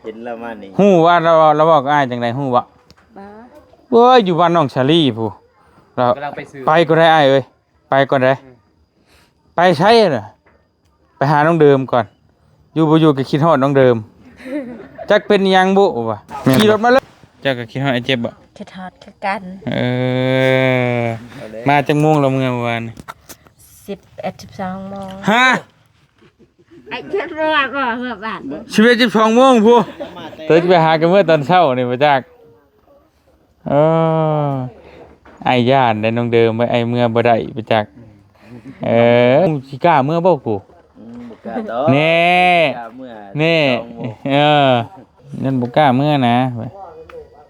ເຫັນລາວມານີ້ ຮູ້ວ່າລາວ ລາວເວົ້າກັບອ້າຍຈັ່ງໃດ ຮູ້ບໍ່? ບໍ່ ໂອ້ຍ ຢູ່ບ້ານນ້ອງສາລີພຸ້ນ ລາວ ກຳລັງໄປຊື້ ໄປກໍໄດ້ອ້າຍເອີຍ ໄປກໍໄດ້ ອືມ ໄປໃສລະ? ໄປຫານ້ອງເດີມກ່ອນ ຢູ່ບໍ່ຢູ່ກໍຄິດຮອດນ້ອງເດີມ ຈັກເປັນຫຍັງບຸວ່າ ແມ່ນບໍ່? ຂີ່ລົດມາເລີຍ ເຈົ້າກໍຄິດຮອດອ້າຍເຈັບບໍ່? ຄິດຮອດຄືກັນ ເອີ ເອົາເດ້ ມາຈັກໂມງລະເມື່ອວານນີ້? ສິບເອັດ ສິບສອງໂມງ ຮະ? ໄອ້ເຈັບບໍ່ວ່າບໍ່ເຮືອບ້ານ ສິບເອັດ ສິບສອງໂມງພຸ້ນ ເຈົ້າຊິໄປຫາກັນເມື່ອຕອນເຊົ້ານີ້ບໍ່ຈັກ ເອີ ອ້າຍຢ້ານໄດ໋ນ້ອງເດີມ ອ້າຍເມືອບໍ່ໄດ້ໄປຈັກ ເອີ ຊິກ້າເມືອບໍ່ກູ? ອືມ ບໍ່ກ້າດອກ ແນ່ ບໍ່ກ້າເມືອ ແນ່ ສອງໂມງ ເອີ ນັ້ນບໍ່ກ້າເມືອນະ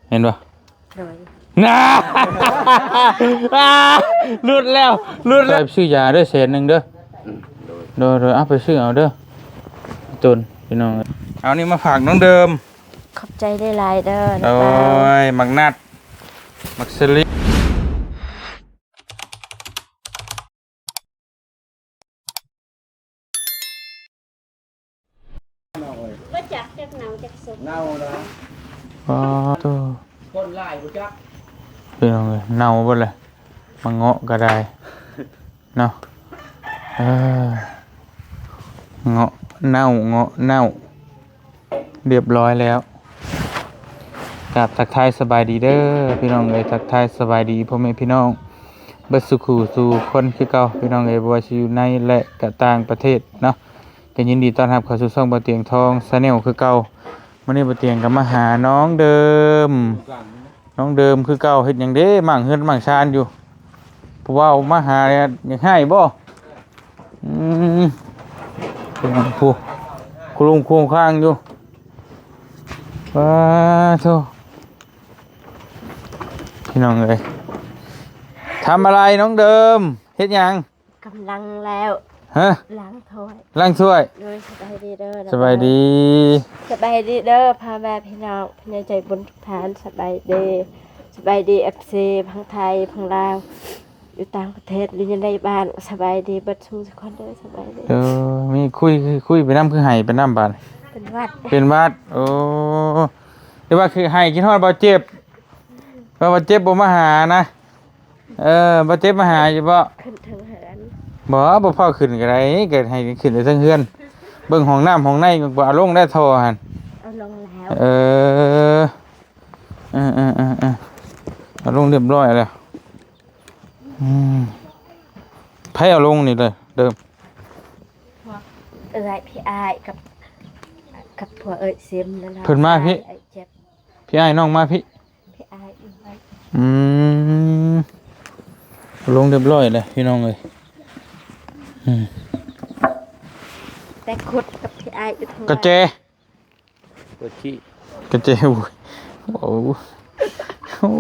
ເຫັນບໍ່? ໂດຍ ນາ ຫຼຸດແລ້ວ ຫຼຸດແລ້ວ ຊື້ຢາເດີ ແສນໜຶ່ງເດີ ອືມ ໂດຍ ໂດຍ ໂດຍ ເອົາໄປຊື້ເອົາເດີ ຕົນ ພີ່ນ້ອງເອີຍ ເອົານີ້ມາຝາກນ້ອງເດີມ ຂອບໃຈຫຼາຍໆເດີ ໂອ້ຍ ບັກນັດ ບັກສະລິ ບໍ່ຈັກຈັກເນົ່າຈັກສຸກ ເນົ່ານະ ອໍ ໂທ້ ຄົນຫຼາຍບໍ່ຈັກ ພີ່ນ້ອງເອີຍ ເນົ່າເບິດແລ້ວ ມາເງາະກໍໄດ້ ເນາະ ເອີ ເງາະເນົ່າ ເງາະເນົ່າ ຮຽບຮ້ອຍແລ້ວ ກາບທັກທາຍສະບາຍດີເດີພີ່ນ້ອງເອີຍ ທັກທາຍສະບາຍດີພໍ່ແມ່ພີ່ນ້ອງເບິດສູ່ຄູ່ສູ່ຄົນຄືເກົ່າພີ່ນ້ອງເອີຍ ບໍ່ວ່າຊິຢູ່ໃນ ແລະ ກະຕ່າງປະເທດເນາະ ກໍຍິນດີຕ້ອນຮັບເຂົ້າສູ່ຊ່ອງບ່າວຕຽງທອງ Channel ຄືເກົ່າ ມື້ນີ້ບ່າວຕຽງກໍມາຫານ້ອງເດີມ ນ້ອງເດີມຄືເກົ່າ ເຮັດຫຍັງເດ້ ໝ້າງເຮືອນໝ້າງຊານຢູ່ ຜູ້ບ່າວມາຫາຢາກໃຫ້ບໍ່? ອືມ ຜູ້ ຜູ້ລຸງຄົງຄາງຢູ່ ປາໂທ້ ພີ່ນ້ອງເອີຍ ທຳອະໄລນ້ອງເດີມ ເຮັດຫຍັງ? ກຳລັງແລ້ວ ຮະ? ລ້າງຖ້ວຍ ລ້າງຖ້ວຍ ໂດຍ ສະບາຍດີເດີ ສະບາຍດີ ສະບາຍດີເດີພໍ່ແມ່ພີ່ນ້ອງ ຜູ້ໃຫຍ່ໃຈບຸນທຸກທ່ານ ສະບາຍດີ ສະບາຍດີ ເອັຟຊີ ທັງໄທ ທັງລາວ ຢູ່ຕ່າງປະເທດ ຢູ່ໃນບ້ານ ສະບາຍດີເບິດສູ່ທຸກຄົນເດີ ສະບາຍດີ ເອີ ມີຄຸຍ ຄຸຍໄປນຳ ຄືໄຫ້ໄປນຳບາດ ເປັນຫວັດ ເປັນຫວັດ ໂອ້ ແຕ່ວ່າຄືໄຫ້ ຄິດຮອດບ່າວເຈັບ ວ່າບ່າວເຈັບບໍ່ມາຫານະ ເອີ ບ່າວເຈັບມາຫາຢູ່ບໍ່? ຂຶ້ນເທິງເຮືອນ ບໍ່ ບໍ່ຟ້າວຂຶ້ນກໍໄດ້ ກໍໃຫ້ຂຶ້ນໄປເທິງເຮືອນ ເບິ່ງຫ້ອງນ້ຳຫ້ອງໃນ ບໍ່ເອົາລົງໄດ້ທໍ່ຫັ້ນ ເອົາລົງແລ້ວ ເອີ ເອີໆໆໆ ເອົາລົງຮຽບຮ້ອຍແລ້ວ ອືມ ໃຜເອົາລົງນີ້ເດີ ເດີມ ພວກເອື້ອຍ ພີ່ອ້າຍ ກັບ ກັບພວກເອື້ອຍຊິມນັ້ນນະ ເພິ່ນມາພີ້ ອ້າຍເຈັບ ພີ່ອ້າຍນ້ອງມາພີ້ ພີ່ອ້າຍ ອືມ ລົງຮຽບຮ້ອຍແລ້ວພີ່ນ້ອງເອີຍ ອືມ ແຕ່ຄຸດກັບພີ່ອ້າຍຢູ່ທາງ ກະແຈ ເປີດຂີ້ ກະແຈ ໂອ້ຍ ໂອ້ ໂອ້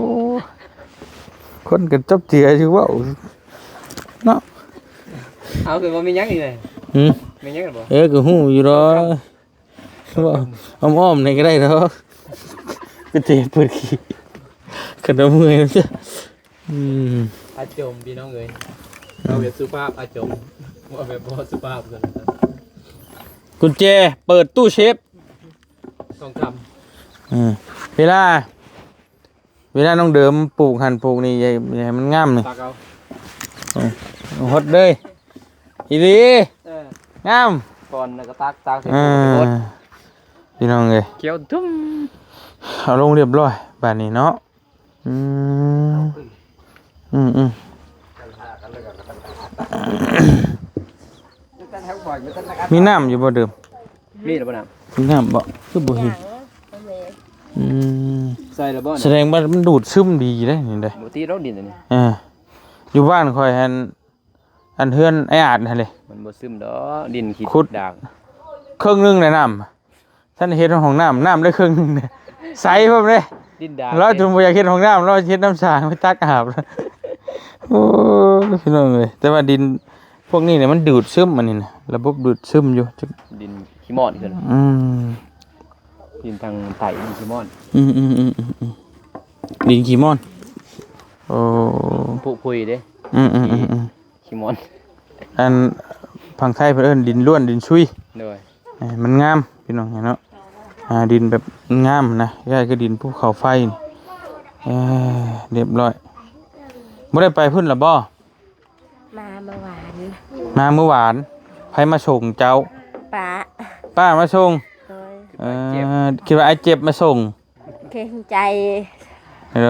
ຄົນກະຈັບເຈຢູ່ເວົ້າເນາະ ເອົາ ຄືວ່າມີຫຍັງອີກເລີຍ ຫືມ ມີຫຍັງບໍ່ ເອີ ກະຮູ້ຢູ່ດອກ ເວົ້າອ້ອມໆ ນີ້ກໍໄດ້ດອກ ກະເຈເປີດຂີ້ ຄັນວ່າເມື່ອຍ ອືມ ອາຈົມ ພີ່ນ້ອງເອີຍ ເວົ້າແບບສຸພາບ ອາຈົມ ເວົ້າແບບບໍ່ສຸພາບ ກຸນແຈເປີດຕູ້ເຊຟ ທອງຄຳ ເອີ ເວລາ ເວລານ້ອງເດີມປູກຫັ້ນປູກນີ້ ຢ່າ ຢ່າໃຫ້ມັນງາມນີ້ ຕັກເອົາ ເອີ ຫົດເລີຍ ອີ່ຫຼີ ເອີ ງາມ ກ່ອນແລ້ວກໍຕັກ ຕັກໃສ່ ເອີ ຫົດ ພີ່ນ້ອງເອີຍ ຂຽວທຸ່ມ ເອົາລົງຮຽບຮ້ອຍບາດນີ້ເນາະ ອືມ ອືມໆ ມີນ້ຳຢູ່ບໍ່ເດີມ? ມີແລ້ວບໍ່ນ້ຳ? ມີນ້ຳບໍ່? ຄືບໍ່ເຫັນ ອືມ ໃສ່ແລ້ວບໍ່? ສະແດງວ່າມັນດູດຊຶມດີເດ້ນີ້ເດ້ ບໍ່ຕິດດອກດິນອັນນີ້ ເອີ ຢູ່ບ້ານຂ້ອຍຫັ້ນ ອັນເຮືອນອ້າຍອາດຫັ້ນເດ້ ມັນບໍ່ຊຶມດອກ ດິນຂີ້ ຂຸດ ດາກ ເຄິ່ງໜຶ່ງແຫຼະນ້ຳ ຊັ້ນເຮັດຫ້ອງນ້ຳ ນ້ຳໄດ້ເຄິ່ງໜຶ່ງເດ້ ໃສພ້ອມເດ້ ດິນດາກ ລາວຈົນບໍ່ຢາກເຮັດຫ້ອງນ້ຳ ລາວເຮັດນ້ຳສາງໄປຕັກອາບ ໂອ້ຍ ພີ່ນ້ອງເອີຍ ແຕ່ວ່າດິນພວກນີ້ນີ້ມັນດູດຊຶມ ອັນນີ້ນະ ລະບົບດູດຊຶມຢູ່ ດິນຂີ້ໝອນຂຶ້ນ ອືມ ດິນທາງໃຕ້ ດິນຂີ້ໝອນ ອືມໆໆໆ ດິນຂີ້ໝອນ ໂອ້ ຜຸຜຸຍເດ້ ອືມໆໆໆ ຂີ້ໝອນ ອັນ ຝັ່ງໄທເພິ່ນເອີ້ນດິນລ້ວນ ດິນຊຸຍ ໂດຍ ເອີ ມັນງາມ ພີ່ນ້ອງເນາະ ອ່າ ດິນແບບງາມນະ ຄ້າຍໆຄືດິນພູເຂົາໄຟນີ້. ເອີ ຮຽບຮ້ອຍ. ບໍ່ໄດ້ໄປພຸ້ນລະບໍ່? ມາເມື່ອວານ. ມາເມື່ອວານ. ໃຜມາສົ່ງເຈົ້າ? ປ້າ. ປ້າມາສົ່ງ? ໂດຍ. ເອີ ຄິດວ່າອ້າຍເຈັບມາສົ່ງ. ເກງໃຈ. ໂດ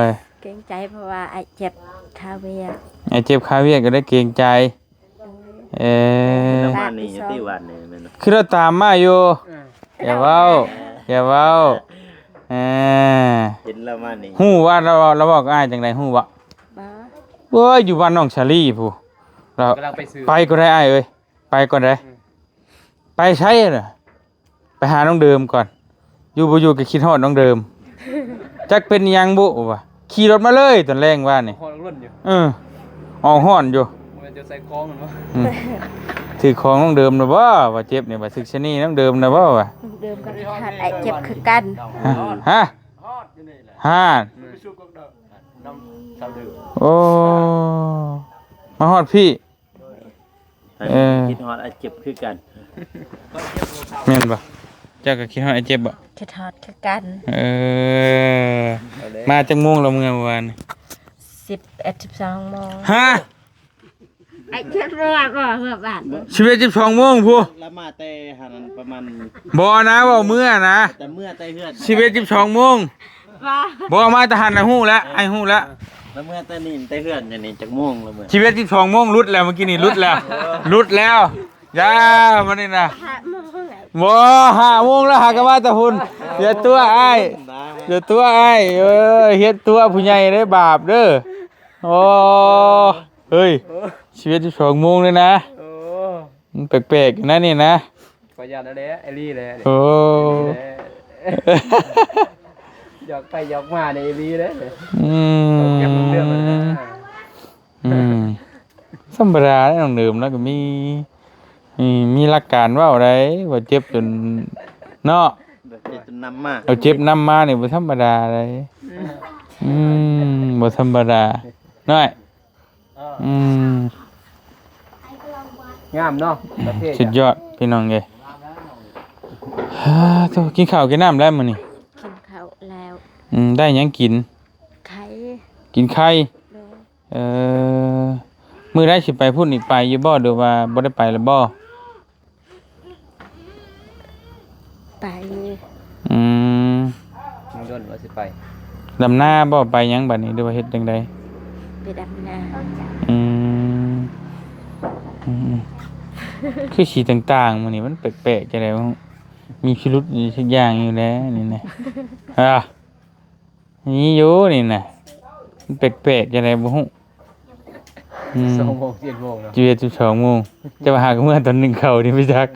ຍ. ເກງໃຈ ເພາະວ່າອ້າຍເຈັບຄາວຽກ. ອ້າຍເຈັບຄາວຽກກໍໄດ້ເກງໃຈ. ເອີ ລະມານີ້ຢູ່ຕິວັດນີ້ແມ່ນບໍ່? ຄືລະຕາມມາຢູ່. ເອີ ຢ່າເວົ້າ ຢ່າເວົ້າ. ເອີ ເຫັນລະມານີ້. ຮູ້ວ່າລາວ ລາວເວົ້າກັບອ້າຍຈັ່ງໃດ ຮູ້ບໍ່? ບໍ່. ເວີ້ຍ ຢູ່ບ້ານນ້ອງສາລີພຸ້ນ. ລາວກຳລັງໄປຊື້. ໄປກໍໄດ້ອ້າຍເອີຍ ໄປກ່ອນເດ້. ອືມ. ໄປໃສລະ? ໄປຫານ້ອງເດີມກ່ອນ. ຢູ່ບໍ່ຢູ່ກໍຄິດຮອດນ້ອງເດີມ. ຈັກເປັນອີ່ຫຍັງບຸວ່າ ຂີ່ລົດມາເລີຍຕອນແລງວານນີ້. ຮອດລົນຢູ່. ເອີ ອອກຮ້ອນຢູ່. ບໍ່ແມ່ນຈະໃສ່ຂອງມັນບໍ່? ອືມ. ຖືກຂອງນ້ອງເດີມນະບໍ່ ວ່າເຈັບນີ້ ວ່າຖືກຊະນີນ້ອງເດີມນະບໍ່ວ່າ? ນ້ອງເດີມກໍຄິດຮອດອ້າຍເຈັບຄືກັນ. ຮະ? ຮະ? ຮາດ. ໂອ້ ມາຮອດພີ້. ເອີ ຄິດຮອດອ້າຍເຈັບຄືກັນ. ແມ່ນບໍ່? ເຈົ້າກໍຄິດຮອດອ້າຍເຈັບບໍ່? ຄິດຮອດຄືກັນ. ເອີ ມາຈັກໂມງລະເມື່ອວານນີ້? ສິບເອັດ ສິບສອງໂມງ. ຮະ? ອ້າຍເຈັບເມື່ອບໍ່ ເມື່ອວານ. ສິບເອັດ ສິບສອງໂມງພຸ້ນ. ລະມາແຕ່ຫັ້ນປະມານ ບໍ່ນະ ເວົ້າເມື່ອນະ. ແຕ່ເມື່ອແຕ່ເຮືອນ. ສິບເອັດ ສິບສອງໂມງ. ບໍ່ ມາແຕ່ຫັ້ນນະ ຮູ້ແລ້ວ ອ້າຍຮູ້ແລ້ວ. ລະເມື່ອແຕ່ນີ້ແຕ່ເຮືອນຢູ່ນີ້ຈັກໂມງລະເມື່ອ? ສິບເອັດ ສິບສອງໂມງ ຫຼຸດແລ້ວ ເມື່ອກີ້ນີ້ຫຼຸດແລ້ວ ຫຼຸດແລ້ວ. ຢ່າ ມານີ້ນະ. ຫ້າໂມງແລ້ວ. ບໍ່ ຫ້າໂມງແລ້ວ ຫາກະມາແຕ່ພຸ້ນ. ຢ່າຕົວະອ້າຍ ຢ່າຕົວະອ້າຍ. ເອີ ເຮັດຕົວະຜູ້ໃຫຍ່ເດ້ ບາບເດີ. ໂອ້ ເຮີ້ຍ ສິບເອັດ ສິບສອງໂມງເລີຍນະ. ໂອ້ ມັນແປກໆຢູ່ນະນີ້ນະ. ຂ້ອຍຢ້ານແລ້ວແຫຼະ ອີ່ຫຼີແຫຼະ. ໂອ້ ອີ່ຫຼີແຫຼະ. ຢອກໄປຢອກມານີ້ ອີ່ຫຼີເດ້. ອືມ ອືມ ທຳມະດາເດ້ ນ້ອງເດີມລາວກໍມີ ມີ ມີຫຼັກການເວົ້າໄດ໋ ວ່າເຈັບຈົນເນາະ ເຈັບຈົນນຳມາ ເອົາເຈັບນຳມານີ້ບໍ່ທຳມະດາໃດ໋. ອືມ ບໍ່ທຳມະດາ ນ້ອຍ. ອືມ ງາມເນາະ ປະເທດ ສຸດຍອດພີ່ນ້ອງເອີຍ. ໂທ້ ກິນເຂົ້າກິນນ້ຳແລ້ວມື້ນີ້? ກິນເຂົ້າແລ້ວ. ອືມ ໄດ້ຫຍັງກິນ? ໄຂ່. ກິນໄຂ່. ໂດຍ. ເອີ ມື້ໃດຊິໄປພຸ້ນອີກ ໄປຢູ່ບໍ່ ຫຼືວ່າບໍ່ໄດ້ໄປແລ້ວບໍ່? ໄປ. ອືມ ຍັງດົນວ່າຊິໄປ ດຳນາບໍ່ ໄປຫຍັງບັດນີ້ ຫຼືວ່າເຮັດຈັ່ງໃດ? ໄປດຳນາ. ອືມ ອືມ ຄືສີຕ່າງໆມື້ນີ້ມັນແປກໆຈັ່ງໃດ ມີພິລຸດອີ່ຫຍັງສັກຢ່າງຢູ່ແຫຼະນີ້ນະ. ອ່າ ມີຢູ່ນີ້ນະ ມັນແປກໆຈັ່ງໃດບໍ່ຮູ້. ອືມ ສອງໂມງ ສິບເອັດໂມງເນາະ ສິບເອັດ ສິບສອງໂມງ. ຈະມາຫາກັນເມື່ອຕອນໜຶ່ງເຂົ້ານີ້ບໍ່ຈັກ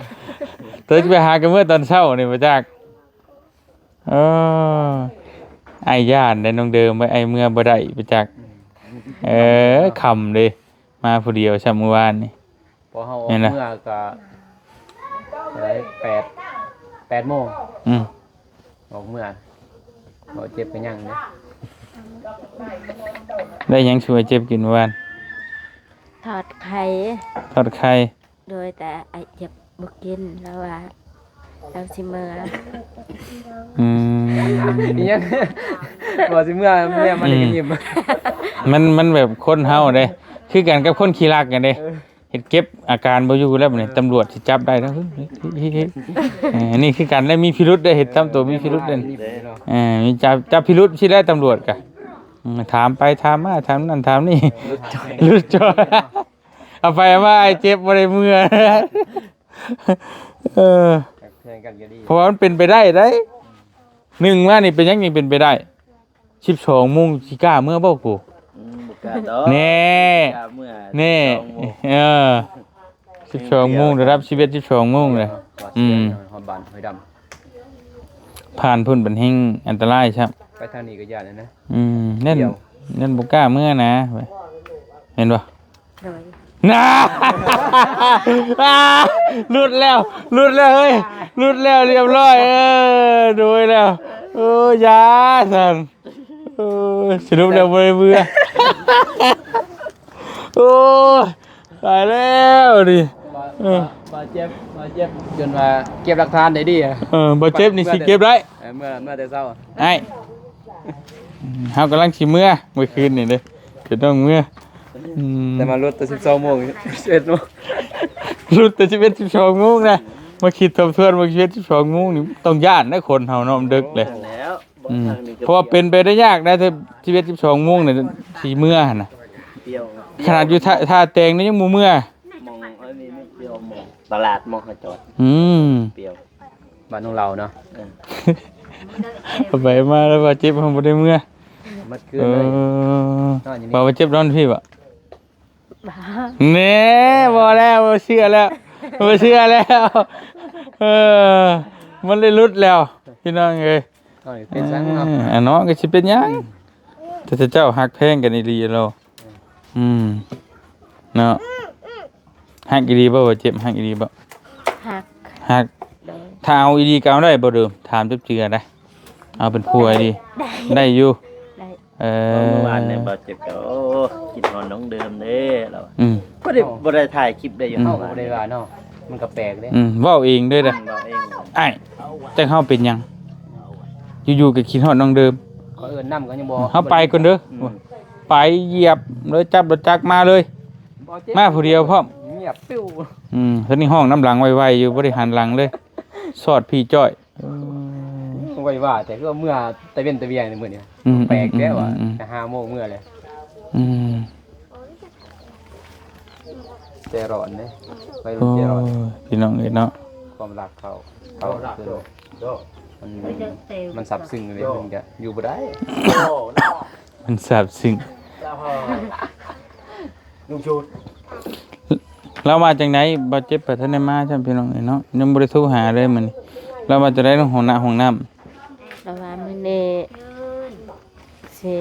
ໂຕຈະໄປຫາກັນເມື່ອຕອນເຊົ້ານີ້ບໍ່ຈັກ. ເອີ ອ້າຍຢ້ານໄດ໋ນ້ອງເດີມ ອ້າຍເມື່ອບໍ່ໄດ້ບໍ່ຈັກ. ເອີ ຄ່ຳເດ້ ມາຜູ້ດຽວຊ້ຳມື້ວານນີ້. ພໍເຮົາອອກເມື່ອກໍເທົ່າໃດ ແປດ ແປດໂມງ. ອືມ ອອກເມື່ອ ເຮົາເຈັບກໍຍັງເດ້. ໄດ້ຫຍັງຊ່ວຍເຈັບກິນເມື່ອວານ? ທອດໄຂ່. ທອດໄຂ່. ໂດຍ ແຕ່ອ້າຍເຈັບບໍ່ກິນ ລາວວ່າລາວຊິເມືອ. ອືມ ອີຫຍັງ ວ່າຊິເມືອ ແນມມານີ້ກໍຍິ້ມ. ອືມ ມັນ ມັນແບບຄົນເຮົາເດ້ ຄືກັນກັບຄົນຂີ້ລັກກັນເດ້. ເອີ ເຮັດເກັບອາການບໍ່ຢູ່ແລ້ວບັດນີ້ ຕຳຫຼວດຊິຈັບໄດ້ນະ. ເອີ ອັນນີ້ຄືກັນໄດ໋ ມີພິລຸດໄດ໋ ເຮັດທຳໂຕມີພິລຸດໄດ໋. ເອີ ມີຈັບ ຈັບພິລຸດຊິໄດ້ຕຳຫຼວດກະ ອືມ ຖາມໄປຖາມມາ ຖາມນັ້ນຖາມນີ້ ຫຼຸດຈ່ອຍ. ເອົາໄປເອົາມາ ອ້າຍເຈັບບໍ່ໄດ້ເມືອ. ເອີ ເພື່ອນກັນກໍດີ ເພາະວ່າມັນເປັນໄປໄດ້ໄດ໋. ໜຶ່ງມານີ້ເປັນຫຍັງຍັງເປັນໄປໄດ້? ສິບສອງໂມງຊິກ້າເມືອບໍ່ກູ? ອືມ ບໍ່ກ້າດອກ. ແນ່ ບໍ່ກ້າເມືອ ແນ່ ສິບສອງໂມງ ເອີ ສິບສອງໂມງ ລະດັບສິບເອັດ ສິບສອງໂມງເລີຍ. ອືມ ຮອດບ້ານຫ້ວຍດຳ ຜ່ານພຸ້ນບັດແຮ່ງອັນຕະລາຍຊ້ຳ. ໄປທາງນີ້ກໍຢ້ານນະ. ອືມ ນັ້ນ ນັ້ນບໍ່ກ້າເມືອນະ ເຫັນບໍ່? ໂດຍ ນາ ຫຼຸດແລ້ວ ຫຼຸດແລ້ວເຮີ້ຍ ຫຼຸດແລ້ວ ຮຽບຮ້ອຍ. ເອີ ໂດຍແລ້ວ ເອີ ຢ່າຊັ້ນ. ເອີ ສະຫຼຸບແລ້ວບໍ່ໄດ້ເມືອ. ໂອ້ຍ ຕາຍແລ້ວນີ້. ເອີ ບາດເຈັບ ບາດເຈັບ ຈົນວ່າເກັບຫຼັກຖານໄດ້ດີອະ. ເອີ ບາດເຈັບນີ້ຊິເກັບໄດ້. ເອີ ເມື່ອ ເມື່ອແຕ່ເຊົ້າ ອ້າຍ ເຮົາກຳລັງຊິເມືອ ມື້ຄືນນີ້ເດ້ ເປັນຕ້ອງເມືອ. ອືມ ແຕ່ມາຫຼຸດແຕ່ສິບສອງໂມງ ສິບເອັດໂມງ ຫຼຸດແຕ່ສິບເອັດ ສິບສອງໂມງນະ. ມາຄິດທົບທວນວ່າສິບເອັດ ສິບສອງໂມງນີ້ ຕ້ອງຢ້ານນະ ຄົນເຮົາເນາະ ມັນດຶກເລີຍ. ອືມ ເພາະວ່າເປັນໄປໄດ້ຍາກນະ ສິບເອັດ ສິບສອງໂມງນີ້ຊິເມືອຫັ້ນນະ. ຂະໜາດຢູ່ທ່າ ທ່າແຕງນີ້ຍັງບໍ່ເມືອ. ຕະຫຼາດ ໝ່ອງເຮົາຈອດ. ອືມ ບ້ານຂອງລາວເນາະ. ເອີ ໄປມາແລ້ວວ່າເຈັບ ເຮົາບໍ່ໄດ້ເມືອ. ເອີ ວ່າ ວ່າເຈັບນອນພີ້ບໍ? ແນ່ ບໍ່ແລ້ວ ບໍ່ເຊື່ອແລ້ວ ບໍ່ເຊື່ອແລ້ວ. ເອີ ມັນໄດ້ຫຼຸດແລ້ວ ພີ່ນ້ອງເອີຍ. ເປັນຫຍັງເນາະ ເອີ ອັນເນາະ ກໍຊິເປັນຫຍັງ? ອືມ ແຕ່ເຈົ້າຮັກແພງກັນອີ່ຫຼີໂລ. ອືມ ເນາະ ຮັກອີ່ຫຼີບໍ່? ວ່າເຈັບ ຮັກອີ່ຫຼີບໍ່? ຮັກ ຮັກ. ໂດຍ ຖ້າເອົາອີ່ຫຼີກໍເອົາໄດ້ບໍ່ເດີມ? ຖາມຈັບເຈື່ອໄດ໋ ເອົາເປັນຜົວອີ່ຫຼີ ໄດ້ ໄດ້ຢູ່ ໄດ້. ເອີ ເມື່ອວານນີ້ບໍ່ເຈັບກໍ ໂອ້ ຄິດຮອດນ້ອງເດີມເດ້ລາວ. ອືມ ບໍ່ໄດ້ ບໍ່ໄດ້ຖ່າຍຄລິບໄດ້ຢູ່. ອືມ ເຮົາກໍບໍ່ໄດ້ວ່າເນາະ ມັນກໍແປກເດ້. ອືມ ເວົ້າເອງເດ້ ອືມ ເວົ້າເອງ. ອ້າຍ ແຕ່ເຮົາເປັນຫຍັງ ຢູ່ໆກໍຄິດຮອດນ້ອງເດີມ. ເຂົາເອີ້ນນຳກໍຍັງບໍ່ ເຮົາໄປກ່ອນເດີ. ອືມ ໄປຢຽບເລີຍ ຈັບລົດຈັກມາເລີຍ ມາຜູ້ດຽວພ້ອມ. ງຽບປິວ. ອືມ ຕອນນີ້ຮ້ອງນຳຫຼັງໄວໆຢູ່ ບໍ່ໄດ້ຫັນຫຼັງເລີຍ ສອດຜີຈ້ອຍ. ເອີ ໄວວ່າ ແຕ່ຄືວ່າເມື່ອຕາເວັນຕາວຽງນີ້ມື້ນີ້. ອືມ ແປກແທ້ວ່າ ອືມ ແຕ່ຫ້າໂມງເມື່ອແລ້ວ. ອືມ ໃຈຮ້ອນເດ້ ໄວລຸ້ນໃຈຮ້ອນ. ໂອ້ຍ ພີ່ນ້ອງເອີຍເນາະ ຄວາມຮັກເຂົາ ເຂົາຄືມັນ ມັນຊາບຊຶ້ງເດ້ ມັນກະຢູ່ບໍ່ໄດ້ ມັນຊາບຊຶ້ງ. ລຸງຊູດ ລາວວ່າຈັ່ງໃດ? ບາດເຈັບໄປທັນໄດ້ມາຊ້ຳ ພີ່ນ້ອງເອີຍເນາະ ຍັງບໍ່ໄດ້ໂທຫາເລີຍມື້ນີ້. ລາວວ່າຈັ່ງໃດ ຫ້ອງນ້ຳ ຫ້ອງນ້ຳ? ລາວວ່າມື້ນີ້ຊິ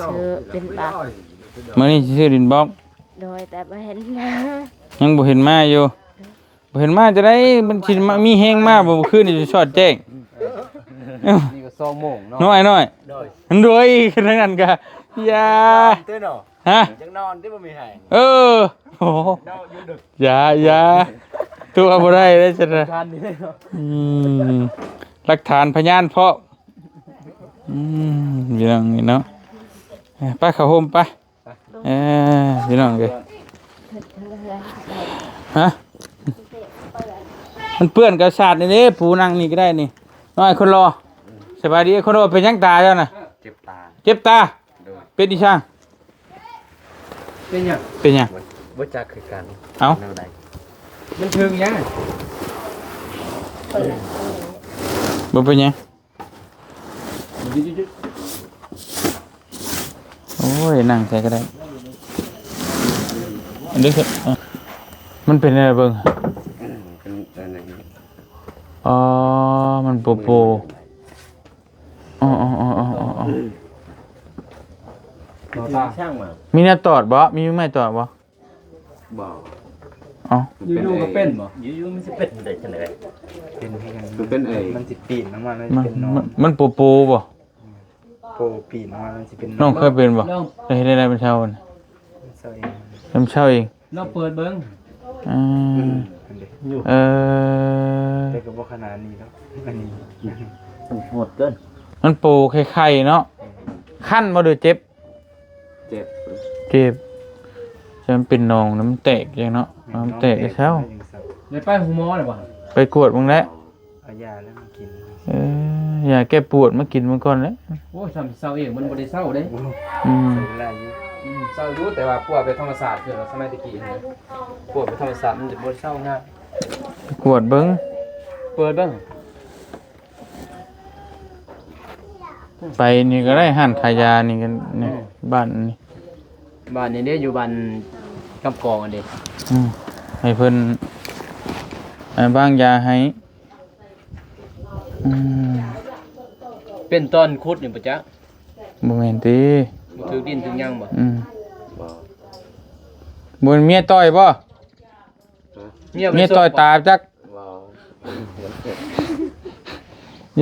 ຊື້ດິນບລັອກ. ມື້ນີ້ຊິຊື້ດິນບລັອກ? ໂດຍ ແຕ່ບໍ່ເຫັນມາ ຍັງບໍ່ເຫັນມາຢູ່. ບໍ່ເຫັນມາຈັ່ງໃດ ມັນຊິມາ ມີແຮງມາບໍ່? ມື້ຄືນນີ້ສອດແຈ້ງ ນີ້ກໍສອງໂມງເນາະ ນ້ອຍໆ. ໂດຍ ໂດຍ ຂະໜາດນັ້ນກະ ຢ່າ ຮະ? ຢາກນອນຕິ ບໍ່ມີແຮງ. ເອີ ໂອ້ ຢ່າ ຢ່າ ຕົວະບໍ່ໄດ້ເດ້ຊັ້ນນະ. ອືມ ຫຼັກຖານພະຍານພ້ອມ. ອືມ ພີ່ນ້ອງເອີຍເນາະ ໄປເຂົ້າໂຮມໄປ. ເອີ ພີ່ນ້ອງເອີຍ ຮະ? ມັນເປື້ອນກະສາດນີ້ເດ້ ປູນັ່ງນີ້ກໍໄດ້ນີ້. ນ້ອຍຄົນຫຼໍ່ ສະບາຍດີຄົນຫຼໍ່. ເປັນຫຍັງຕາເຈົ້ານະ? ເຈັບຕາ ເຈັບຕາ. ໂດຍ ເປັນອີ່ຫຍັງ? ເປັນຫຍັງ? ເປັນຫຍັງ? ບໍ່ ບໍ່ຈັກຄືກັນ. ເອົ້າ ແນວໃດ? ມັນຖືກຫຍັງ? ບໍ່ເປັນຫຍັງ. ໂອ້ຍ ນັ່ງໃສ່ກໍໄດ້. ອັນນີ້ຄື ມັນເປັນແນວໃດເບິ່ງ? ເປັນອັນນັ້ນ. ອໍ ມັນໂປໂປ. ອໍ ມີແນວຕອດບໍ່? ມີໄມ້ຕອດບໍ່? ບໍ່ ເອົ້າ ຢູ່ໆກໍເປັນບໍ່? ຢູ່ໆມັນຊິເປັນໄດ້ຈັ່ງໃດ? ເປັນຄືກັນ ມັນເປັນເອງ ມັນຊິປີນອອກມາ ມັນຊິເປັນໜອນ. ມັນ ມັນໂປໂປບໍ່? ໂປປີນອອກມາ ມັນຊິເປັນໜອນ. ນ້ອງເຄີຍເປັນບໍ່? ເຮັດໄດ້ໃດມັນເຊົາ? ມັນເຊົາເອງ ມັນເຊົາເອງ. ລອງເປີດເບິ່ງ. ອືມ ເອີ ແຕ່ກໍບໍ່ຂະໜາດນີ້ດອກ ອັນນີ້ ມັນໂຫດເກີນ. ມັນໂປໄຂ່ໆເນາະ. ຄັນບໍ່ ຫຼືເຈັບ? ເຈັບ ເຈັບ ຈະມັນເປັນໜອງ ມັນແຕກຈັ່ງເນາະ. ມັນແຕກກໍເຊົາ. ໄດ້ໄປໂຮງໝໍແລ້ວບໍ່? ໄປກວດເບິ່ງແລ້ວ ເອົາຢາແລ້ວມາກິນ. ເອີ ຢາແກ້ປວດມາກິນມັນກ່ອນແຫຼະ. ໂອ້ຍ ຊ້ຳເຊົາເອງ ມັນບໍ່ໄດ້ເຊົາເດ້. ອືມ ອືມ ເຊົາຢູ່ ແຕ່ວ່າປວດແບບທຳມະຊາດ ຄືສະໄໝແຕ່ກີ້ຫັ້ນນະ ປວດແບບທຳມະຊາດ ມັນຈະບໍ່ໄດ້ເຊົາງ່າຍ. ໄປກວດເບິ່ງ ເປີດເບິ່ງ. ໄປນີ້ກໍໄດ້ ຮ້ານຂາຍຢານີ້ກໍ ນີ້ ອືມ ບ້ານນີ້ ບ້ານນີ້ເດ້ ຢູ່ບ້ານກຳກອງອັນເດ້. ອືມ ໃຫ້ເພິ່ນ ໃຫ້ວາງຢາໃຫ້. ອືມ ເປັນຕອນຂຸດນີ້ບໍ່ຈັກ? ບໍ່ແມ່ນຕິ ບໍ່ຖືກດິນຖືກຫຍັງບໍ່? ອືມ ບໍ່ ບໍ່ແມ່ນເມຍຕ່ອຍບໍ່? ຮະ? ເມຍ ເມຍຕ່ອຍຕາຈັກ. ບໍ່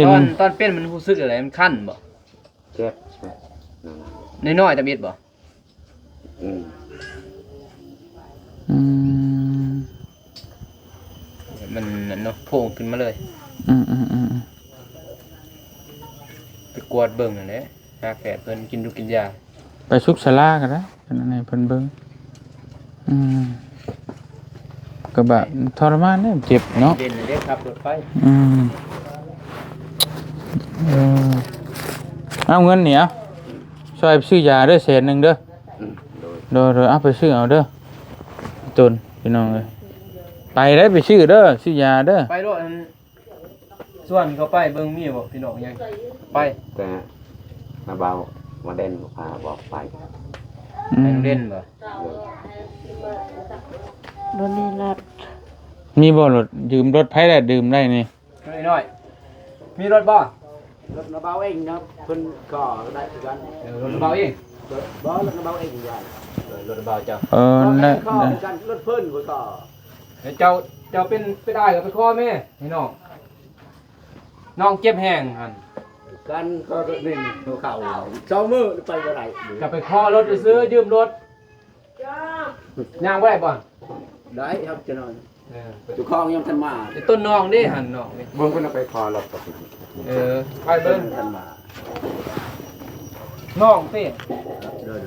ຕອນ ຕອນເປັນມັນຮູ້ສຶກຈັ່ງໃດ? ມັນຄັນບໍ່? ເຈັບ ນ້ອຍໆ ຕຳອິດບໍ່? ອືມ ອືມ ມັນນັ້ນເນາະ ໂພງຂຶ້ນມາເລີຍ. ອືມໆໆໆ ໄປກວດເບິ່ງຫັ້ນແຫຼະ ຫາແພດເພິ່ນ ກິນຢູກກິນຢາ. ໄປສຸກສາລາກໍໄດ້ ເພິ່ນອັນໃຫ້ເພິ່ນເບິ່ງ. ອືມ ກໍບາດ ອືມ ທໍລະມານເດ້ ເຈັບເນາະ ເດັ່ນເດ້ ຂັບລົດໄປ. ອືມ ເອີ ເອົາເງິນນີ້ ເອົາ ຊ່ອຍໄປຊື້ຢາເດີ ແສນໜຶ່ງເດີ. ອືມ ໂດຍ ໂດຍ ໂດຍ ເອົາໄປຊື້ເອົາເດີ ຕົນ ພີ່ນ້ອງເອີຍ. ໄປໄດ້ ໄປຊື້ເດີ ຊື້ຢາເດີ ໄປໂລດ. ອັນ ຊວນເຂົາໄປເບິ່ງມີບໍ່ພີ່ນ້ອງ ຍັງໄປ ແຕ່ນ້າບ່າວມາເດັ່ນພາບອກໄປ. ອືມ ໄປໂຮງຮຽນບໍ່? ບໍ່ມີລົດ. ມີບໍ່ລົດ? ຢືມລົດໃຜໄດ້ ຢືມໄດ້ນີ້ ນ້ອຍໆ ມີລົດບໍ່? ລົດນ້າບ່າວເອງນະ ເພິ່ນກໍໄດ້ຄືກັນ. ເອີ ລົດນ້າບ່າວເອງ ບໍ່ ລົດນ້າບ່າວເອງວ່າ. ເອີ ລົດນ້າບ່າວເຈົ້າ. ເອີ ນັ້ນແຫຼະ ເຂົາຄືກັນ ລົດເພິ່ນກໍ ເຈົ້າ ເຈົ້າເປັນ ເປັນອ້າຍກໍໄປຂໍແມ່ໃຫ້ນ້ອງ ນ້ອງເຈັບແຮງຫັ້ນ ກັນກໍນີ້ເຂົາສອງມື້ໄປບໍ່ໄດ້ ກໍໄປຂໍລົດຊື່ໆ ຢືມລົດ ຍ່າງບໍ່ໄດ້ບໍ່? ໄດ້ຄັບ ຈະນອນ. ເອີ ເຈົ້າຂອງຍັງທັນມາ ໄອ້ຕົ້ນນ້ອງເດ້ຫັ້ນ ນ້ອງນີ້ ເບິ່ງເພິ່ນເອົາໄປຂໍລົດກັບ ເອີ ໄປເບິ່ງທັນມາ ນ້ອງເດ້. ໂດຍ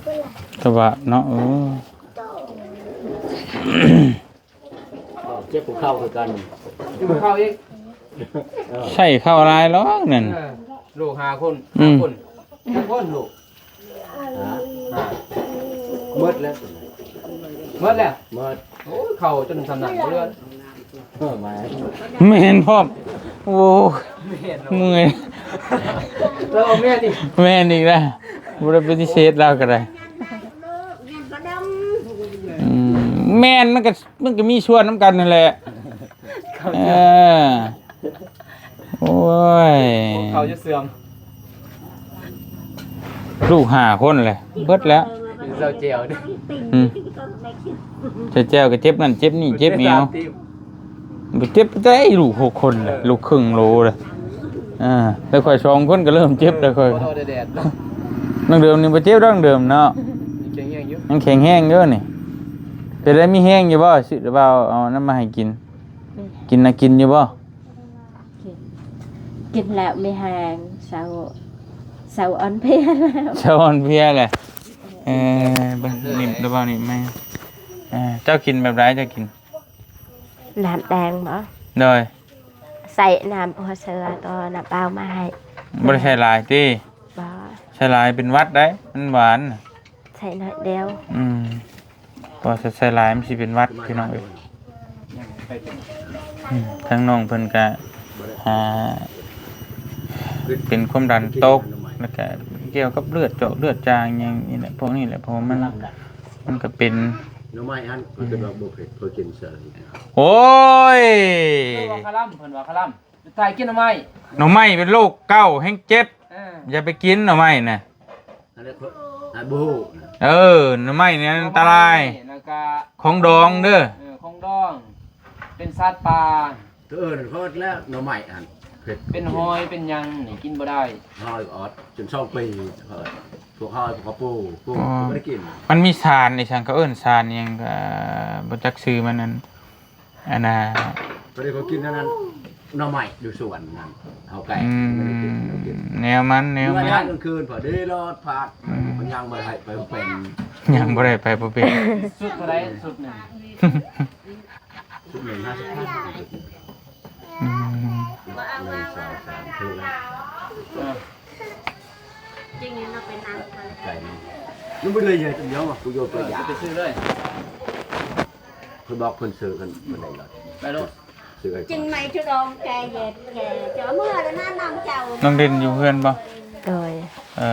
ໆ ແຕ່ວ່າເນາະ ເອີ ເຈັບຫົວເຂົ່າຄືກັນ ເຈັບຫົວເຂົ່າອີກ. ເອີ ໃສ່ເຂົ້າຫຼາຍຫຼອກນັ້ນ ເອີ ລູກຫ້າຄົນ ອືມ ຫ້າຄົນ ຈັກຄົນລູກ? ໝົດແລ້ວ ໝົດແລ້ວ ໝົດ. ໂອ້ຍ ເຂົ້າຈົນສຳນັກເລີຍ. ເອີ ແມ່ນ ແມ່ນພ້ອມ. ໂອ້ຍ ແມ່ນ ເມື່ອຍ ລາວເອົາແມ່ນອີກ ແມ່ນອີກນະ ບໍ່ໄດ້ປະຕິເສດລາວກໍໄດ້. ອືມ ແມ່ນ ມັນກໍ ມັນກໍມີສ່ວນນຳກັນຫັ້ນແຫຼະ. ເອີ ໂອ້ຍ ເຂົ້າຈະເສື່ອມ ລູກຫ້າຄົນແຫຼະ ເບິດແລ້ວ ເປັນເຈົ້າແຈວເດ້. ອືມ ເຈົ້າແຈວກໍເຈັບນັ້ນເຈັບນີ້ ເຈັບແອວ ບໍ່ເຈັບແຕ່ລູກຫົກຄົນແຫຼະ ເອີ ລູກເຄິ່ງໂລເດ້. ອ່າ ແຕ່ຂ້ອຍສອງຄົນກໍເລີ່ມເຈັບແລ້ວຂ້ອຍ. ນ້ອງເດີມນີ້ບໍ່ເຈັບດອກ ນ້ອງເດີມເນາະ ຍັງແຂງແຮງຢູ່ ຍັງແຂງແຮງຢູ່ນີ້. ເປັນໄດ ມີແຮງຢູ່ບໍ່? ຊື້ວ່າເອົານ້ຳມາໃຫ້ກິນ ອືມ ກິນນະ ກິນຢູ່ບໍ່? ກິນ ກິນແລ້ວມີແຮງ ເຊົາ ເຊົາອ່ອນເພຍແລ້ວ ເຊົາອ່ອນເພຍແຫຼະ. ເອີ ເບິ່ງນີ້ລະເວົ້ານີ້ແມ່ ເອີ ເຈົ້າກິນແບບໃດ ເຈົ້າກິນ ນ້ຳແດງບໍ່? ໂດຍ ໃສ່ນ້ຳຫົວເສືອ ຕອນນ້ຳເປົ່າມາໃຫ້. ບໍ່ໄດ້ໃສ່ຫຼາຍຕິ? ບໍ່ ໃສ່ຫຼາຍເປັນຫວັດໄດ໋ ມັນຫວານ. ໃສ່ໜ້ອຍດຽວ. ອືມ ເພາະວ່າໃສ່ຫຼາຍມັນຊິເປັນຫວັດ ພີ່ນ້ອງເອີຍ. ອືມ ທາງນ້ອງເພິ່ນກະ ອ່າ ເປັນຄວາມດັນຕົກ ແລ້ວກະກ່ຽວກັບເລືອດ ເຈາະເລືອດຈາງຫຍັງນີ້ແຫຼະ ພວກນີ້ແຫຼະ ເພາະວ່າມັນ ມັນກະເປັນ ໜໍ່ໄມ້ຫັ້ນ ເພິ່ນວ່າບໍ່ເຜັດ ເພິ່ນກິນເຊີຍ. ໂອ້ຍ ເພິ່ນວ່າຄະລຳ ເພິ່ນວ່າຄະລຳ ໄປກິນໜໍ່ໄມ້ ໜໍ່ໄມ້ເປັນໂລກເກົ່າແຮງເຈັບ. ເອີ ຢ່າໄປກິນໜໍ່ໄມ້ນະ. ອັນນັ້ນ ອັນບໍ່ຮູ້ນະ. ເອີ ໜໍ່ໄມ້ນີ້ອັນຕະລາຍ ແລ້ວກະ ຂອງດອງເດີ. ເອີ ຂອງດອງ ເປັນສັດປ່າ. ເອີ ນັ້ນເພິ່ນແລ້ວ ໜໍ່ໄມ້ຫັ້ນເຜັດ ເປັນຫອຍເປັນຫຍັງນີ້ກິນບໍ່ໄດ້. ຫອຍອອດຈົນສອງປີ ເພິ່ນ ພວກຫອຍ ພວກກະປູ ພວກ ບໍ່ໄດ້ກິນ. ມັນມີສານອີ່ຫຍັງ ເຂົາເອີ້ນສານອີ່ຫຍັງ ກະບໍ່ຈັກຊື່ມັນ. ອັນ ອັນນ່າ ພໍດີເຂົາກິນອັນນັ້ນ ໜໍ່ໄມ້ຢູ່ສວນນັ້ນ ເຮົາແກງ ອືມ ບໍ່ໄດ້ກິນ ເຮົາກິນ ແນວມັນ ແນວມັນ ເມື່ອຍາມກາງຄືນ ພໍດີລອດພາດ ອືມ ມັນຍ່າງບໍ່ໄດ້ໄປບໍ່ເປັນ ຍ່າງບໍ່ໄດ້ໄປບໍ່ເປັນ. ສຸດເທົ່າໃດ ສຸດໜຶ່ງ ສຸດໜຶ່ງຫ້າສິບພັນ. ອືມ ໜຶ່ງ ສອງ ສາມ ຖືກແລ້ວ. ເອີ ຈິງນີ້ເນາະ ໄປນັ່ງ ໄກເນາະ ມັນບໍ່ໄດ້ໃຫຍ່ຕົວດຽວ ຜູ້ໂຍມ ເອີ ໄປຢາ ໄປຊື້ເລີຍ. ເພິ່ນບອກເພິ່ນຊື້ກັນ ເພິ່ນໄດ້ລອດ ໄປໂລດ ຊື້ໄວ້ ຈຶ່ງໄໝ້ຈຸດອງແກເຢັດແກ ເຈົ້າເມື່ອແລ້ວນະນ້ອງເຈົ້າ. ນ້ອງເດັ່ນຢູ່ເຮືອນບໍ່? ໂດຍ. ເອີ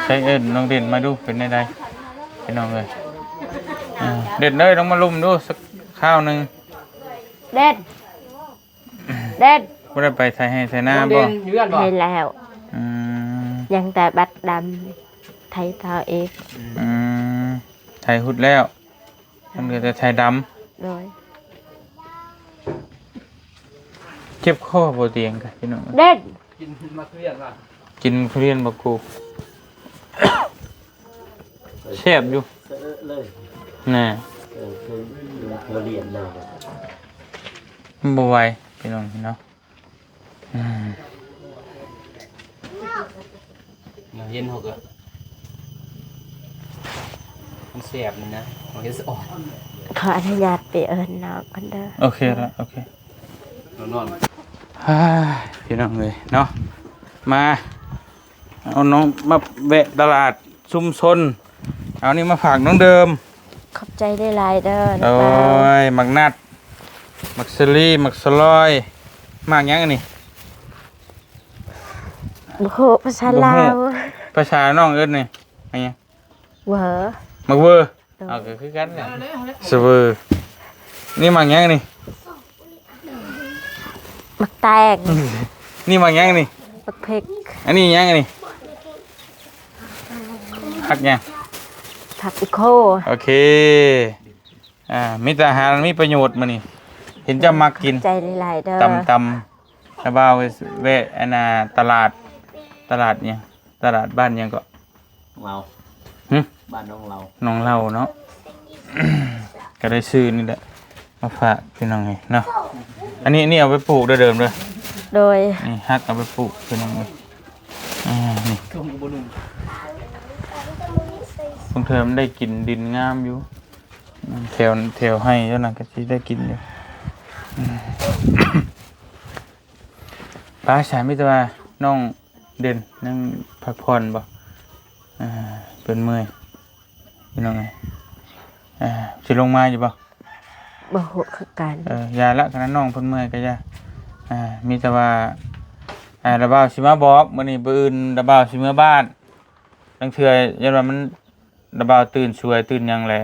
ໃຊ້ເອີ້ນນ້ອງເດັ່ນມາດູ ເປັນແນວໃດ ພີ່ນ້ອງເອີຍ. ເອີ ເດັ່ນເອີຍ ລົງມາລຸ່ມດູສັກຄາວໜຶ່ງ. ເດັນ ເດັນ ບໍ່ໄດ້ໄປໄຖໄຮ່ໄຖນາບໍ່? ເຫັນແລ້ວ. ອືມ ຍັງແຕ່ບັດດຳ ໄຖຕໍ່ອີກ. ອືມ ໄຖຮຸດແລ້ວ ມັນເຫຼືອແຕ່ໄຖດຳ. ໂດຍ. ເຈັບຄໍບໍ່ຕຽງກະ ພີ່ນ້ອງ. ເດັນ ກິນໝາກທຸລຽນວ່າ ກິນທຸລຽນບໍ່ກູ ແຊບຢູ່ ເອີ ເລີຍ ແນ່ ເອີ ຄືທຸລຽນເລີຍ. ມັນບໍ່ໄຫວພີ່ນ້ອງເນາະ. ອືມ ເຮົາເຫັນເຮົາກໍ ມັນແຊບນີ້ນະ ເຮົາເຮັດສະອອນ. ຂໍອະນຸຍາດໄປເອີ້ນນ້ອງກ່ອນເດີ. ໂອເຄລະ ໂອເຄ ນອນໆ. ອ່າ ພີ່ນ້ອງເອີຍເນາະ ມາ ເອົານ້ອງມາແວະຕະຫຼາດຊຸມຊົນ ເອົານີ້ມາຝາກນ້ອງເດີມ. ຂອບໃຈຫຼາຍໆເດີ. ໂອ້ຍ ບັກນັດ ບັກສະລີ ບັກສະລອຍ ໝາກຫຍັງອັນນີ້? ບໍ່ຮູ້ພາສາລາວ. ພາສານ້ອງເອີ້ນນີ້ ໝາກຫຍັງ? ເວີ. ໝາກເວີ. ໂດຍ ເອົາ ກໍຄືກັນແຫຼະ ສະເວີ. ນີ້ໝາກຫຍັງນີ້? ໝາກແຕງ. ນີ້ໝາກຫຍັງນີ້? ໝາກເຜັກ. ອັນນີ້ຫຍັງນີ້? ຜັກຫຍັງ? ຜັກອີໂຄ. ໂອເຄ ອ່າ ມີແຕ່ອາຫານມີປະໂຫຍດມື້ນີ້ ເຫັນເຈົ້າມັກກິນ. ຂອບໃຈຫຼາຍໆເດີ. ຕຳ ຕຳ ລະບ່າວແວະ ອັນນ່າ ຕະຫຼາດ ຕະຫຼາດຫຍັງ? ຕະຫຼາດບ້ານຫຍັງເກາະ? ເຫຼົ່າ. ຫຶ? ບ້ານໜອງເຫຼົ່າ. ໜອງເຫຼົ່າເນາະ ກໍໄດ້ຊື້ນີ້ແຫຼະມາຝາກພີ່ນ້ອງເອີຍເນາະ. ອັນນີ້ ນີ້ເອົາໄປປູກເດີເດີມເດີ. ໂດຍ ນີ້ຮັກເອົາໄປປູກພີ່ນ້ອງເອີຍ. ອ່າ ນີ້ ບາງເທື່ອມັນໄດ້ກິນ ດິນງາມຢູ່ ແຖວ ແຖວໄຮ່ເຈົ້ານັ້ນກໍຊິໄດ້ກິນຢູ່. ອືມ ໄປ ສາ ມີແຕ່ວ່ານ້ອງເດັ່ນຍັງພັກຜ່ອນບໍ່? ອ່າ ເພິ່ນເມື່ອຍພີ່ນ້ອງເອີຍ. ອ່າ ຊິລົງມາຢູ່ບໍ່? ບໍ່ຮູ້ຄືກັນ. ເອີ ຢ່າລະ ຄັນນ້ອງເພິ່ນເມື່ອຍກໍຢ່າ. ອ່າ ມີແຕ່ວ່າ ອ່າ ລະບ່າວຊິມາບອກ ມື້ນີ້ມື້ອື່ນລະບ່າວຊິເມືອບ້ານ. ລາງເທື່ອຢ້ານວ່າມັນ ລະບ່າວຕື່ນສວຍຕື່ນຫຍັງແຫຼະ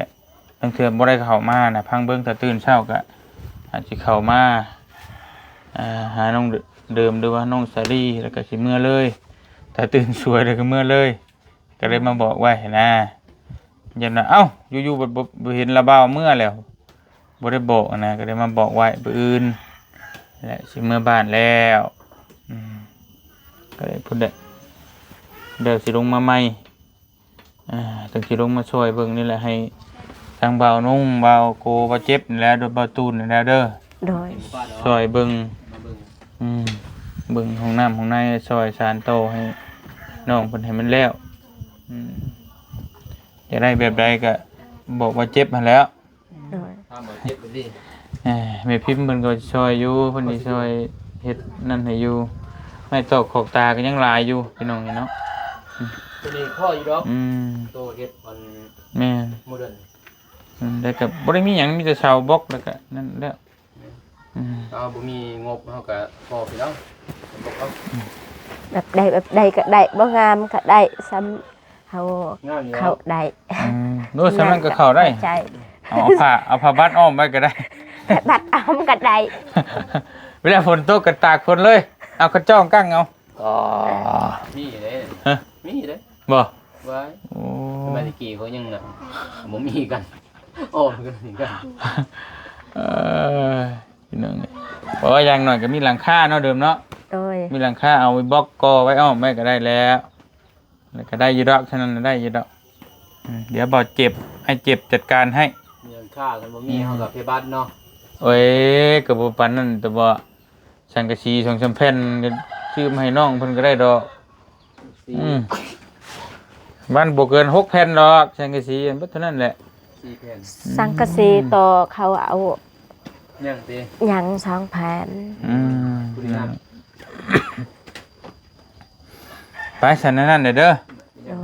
ລາງເທື່ອບໍ່ໄດ້ເຂົ້າມານະ ພັງເບິ່ງ ຖ້າຕື່ນເຊົ້າກະອາດຊິເຂົ້າມາ ອ່າ ຫານ້ອງເດີມ ຫຼືວ່ານ້ອງສາລີ ແລ້ວກະຊິເມືອເລີຍ. ຖ້າຕື່ນສວຍແລ້ວກະເມືອເລີຍ ກະເລີຍມາບອກໄວ້ຫັ້ນນາ. ຢ້ານວ່າ ເອົ້າ ຢູ່ໆ ບໍ່ ບໍ່ ບໍ່ເຫັນລະບ່າວເມືອແລ້ວ ບໍ່ໄດ້ບອກຫັ້ນນະ ກະເລີຍມາບອກໄວ້ ມື້ອື່ນແຫຼະ ຊິເມືອບ້ານແລ້ວ. ອືມ ກະເລີຍພຸ້ນແຫຼະ ດຽວຊິລົງມາໃໝ່. ອ່າ ຈັ່ງຊິລົງມາຊ່ອຍເບິ່ງນີ້ແຫຼະ ໃຫ້ທາງບ່າວນຸ່ງ ບ່າວໂກ ບ່າວເຈັບນີ້ແຫຼະ ໂດຍ ບ່າວຕູນນີ້ແຫຼະເດີ. ໂດຍ ຊ່ອຍເບິ່ງ ມາເບິ່ງ ອືມ ເບິ່ງຫ້ອງນ້ຳຫ້ອງໃນ ຊ່ອຍສານຕໍ່ໃຫ້ນ້ອງເພິ່ນໃຫ້ມັນແລ້ວ. ອືມ ຢາກໄດ້ແບບໃດກະບອກບ່າວເຈັບຫັ້ນແຫຼ້ວ. ໂດຍ ຖາມວ່າເຈັບບໍ່ດີ ເອີ ແມ່ພິມເພິ່ນກໍຊ່ອຍຢູ່ ເພິ່ນຊິຊ່ອຍເຮັດນັ້ນໃຫ້ຢູ່. ໄມ້ຕອກຂອກຕາກໍຍັງຫຼາຍຢູ່ພີ່ນ້ອງເອີຍເນາະ. ຕົວນີ້ພໍຢູ່ດອກ ອືມ ໂຕເຮັດອັນ ແມ່ນ ໂມເດີນ. ອືມ ແລ້ວກໍບໍ່ໄດ້ມີຫຍັງ ມີແຕ່ເສົາບລັອກ ແລ້ວກໍນັ້ນແຫຼະ. ແມ່ນ ອືມ ເຮົາບໍ່ມີງົບ ເຮົາກໍພໍພີ່ນ້ອງ ແບບໃດແບບໃດກໍໄດ້ ບໍ່ງາມກໍໄດ້ ສ່ຳ ເຮົາ ງາມຢູ່ ເຂົ້າໄດ້. ອືມ ໂອ້ ສ່ຳນັ້ນກໍເຂົ້າໄດ້ ເຂົ້າໃຈ. ເອົາ ເອົາຜ້າ ເອົາຜ້າບັດອ້ອມໄວ້ກໍໄດ້ ບັດອ້ອມກໍໄດ້. ເວລາຝົນຕົກກໍຕາກຝົນເລີຍ ເອົາກະຈ້ອງກັ້ງເອົາ. ອໍ ມີເດ້ ຮະ ມີເດ້ ບໍ່? ໄວ້ ໂອ້ ສະໄໝຕະກີ້ເຂົາຍັງນະ ບໍ່ມີກັນ ໂອ້ ບໍ່ມີກັນ. ເອີ ພີ່ນ້ອງເອີຍ ເພາະວ່າຢ່າງໜ້ອຍກໍມີຫຼັງຄາເນາະ ເດີມເນາະ. ໂດຍ ມີຫຼັງຄາ ເອົາບລັອກກໍ່ໄວ້ອ້ອມໄວ້ກໍໄດ້ແລ້ວ. ແລ້ວກໍໄດ້ຢູ່ດອກ ເທົ່ານັ້ນນະ ໄດ້ຢູ່ດອກ. ອືມ ດຽວບໍ່ເຈັບ ອ້າຍເຈັບຈັດການໃຫ້. ມີຫຼັງຄາ ຄັນບໍ່ມີ ອືມ ເຮົາກໍພະຍາບາດເນາະ. ໂອ້ຍ ກໍບໍ່ປານນັ້ນ ແຕ່ວ່າສັງກະສີສອງສາມແຜ່ນ ຊື້ມາໃຫ້ນ້ອງເພິ່ນກໍໄດ້ດອກ. ອືມ ມັນບໍ່ເກີນຫົກແຜ່ນດອກ ສັງກະສີ ເບິດເທົ່ານັ້ນແຫຼະ ສີ່ແຜ່ນ. ອືມ ສັງກະສີຕໍ່ເຂົາເອົາ ຍັງຕິ ຍັງສອງແຜ່ນ. ອືມ ໄປຊັ້ນນັ້ນເດີ. ໂດຍ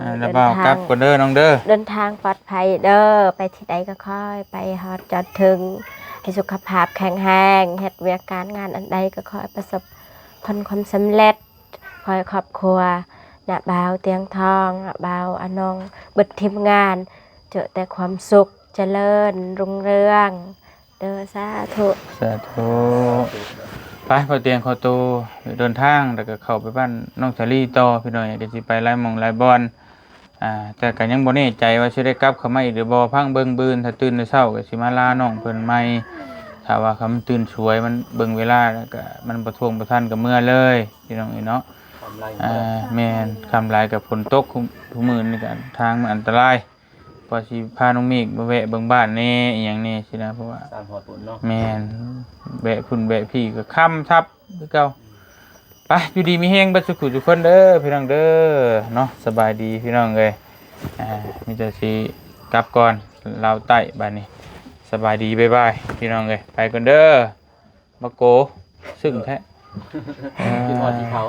ອ່າ ລະບ່າວກັບກ່ອນເດີນ້ອງເດີ ເດີນທາງປອດໄພເດີ ໄປທີ່ໃດກໍຂໍໃຫ້ໄປຮອດຈອດເຖິງ ໃຫ້ສຸຂະພາບແຂງແຮງ ເຮັດວຽກການງານອັນໃດກໍຂໍໃຫ້ປະສົບຜົນຄວາມສຳເລັດ ຂໍໃຫ້ຄອບຄົວ ນ້າບ່າວຕຽງທອງ ນ້າບ່າວອານົງ ເບິດທີມງານ ເຈີແຕ່ຄວາມສຸກ ຈະເລີນຮຸ່ງເຮືອງ. ເດີ ສາທຸ ສາທຸ. ໄປ ພໍ່ຕຽງຂໍໂຕເດີນທາງ ແລ້ວກໍເຂົ້າໄປບ້ານນ້ອງສາລີຕໍ່ ພີ່ນ້ອງ ກໍຊິໄປຫຼາຍໝ່ອງຫຼາຍບ່ອນ. ອ່າ ແຕ່ກໍຍັງບໍ່ແນ່ໃຈວ່າຊິໄດ້ກັບເຂົ້າມາອີກຫຼືບໍ່ ພັງເບິ່ງ ບືນ ຖ້າຕື່ນແຕ່ເຊົ້າກໍຊິມາລານ້ອງເພິ່ນໃໝ່. ຖ້າວ່າຄຳຕື່ນສວຍ ມັນເບິ່ງເວລາແລ້ວກໍມັນບໍ່ທ່ວງບໍ່ທັນ ກໍເມືອເລີຍ ພີ່ນ້ອງເອີຍເນາະ. ອ່າ ແມ່ນ ຄ່ຳຫຼາຍກໍຝົນຕົກ ຄູ່ ຄູ່ມື້ນີ້ກໍທາງມັນອັນຕະລາຍ. ໄປ ວ່າຊິພານ້ອງເມກມາແວະເບິ່ງບ້ານແດ່ ອີ່ຫຍັງແດ່ຊີ້ນະ ເພາະວ່າ ສາມຮອດພຸ້ນເນາະ ແມ່ນ ແວະພຸ້ນແວະພີ້ກໍຄ່ຳທັບຄືເກົ່າ. ໄປ ຢູ່ດີມີແຮງເບິດສູ່ຜູ້ສູ່ຄົນເດີພີ່ນ້ອງເດີເນາະ. ສະບາຍດີພີ່ນ້ອງເອີຍ ອ່າ ມີແຕ່ຊິກັບກ່ອນ ລາວໃຕ້ບາດນີ້. ສະບາຍດີ ບາຍບາຍ ພີ່ນ້ອງເອີຍ ໄປກ່ອນເດີ ບັກໂກ ຊຶ້ງແທ້ ເອີ ຄິດຮອດທີ່ເຂົາ